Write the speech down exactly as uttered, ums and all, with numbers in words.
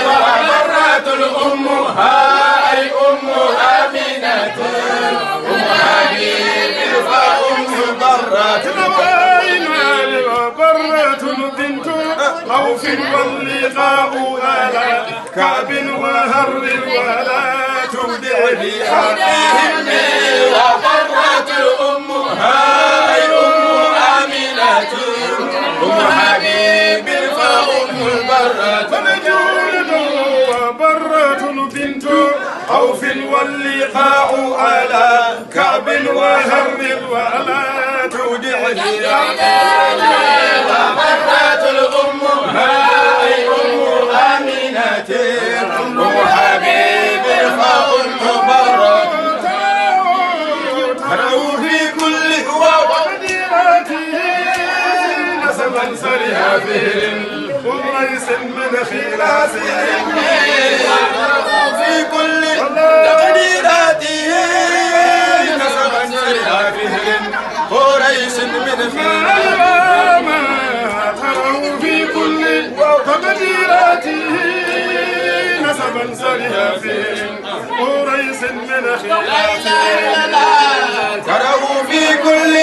وبرة الأم، ها أي أم آمنة، أم حبيب فأم برة. وبرة بنت عوف واللقاء على كعب وهر ولا تودع لي حبيبي. وبرة الأم، ها أي أم آمنة، أم حبيب فأم برة. وبرة بنت عوف واللقاء على كعب وهر ولا تودع لي. وبرة الأم، ها أي أم آمنة، أم حبيب فأم برة. تراه في كل وقت نسبا سريع فهر. قريش من خلافهم في كل تقديراته نسبا سريع فهر. قريش من خلافهم. تراه في كل تقديراته نسبا سريع فهر. قريش من خلافهم. تراه في كل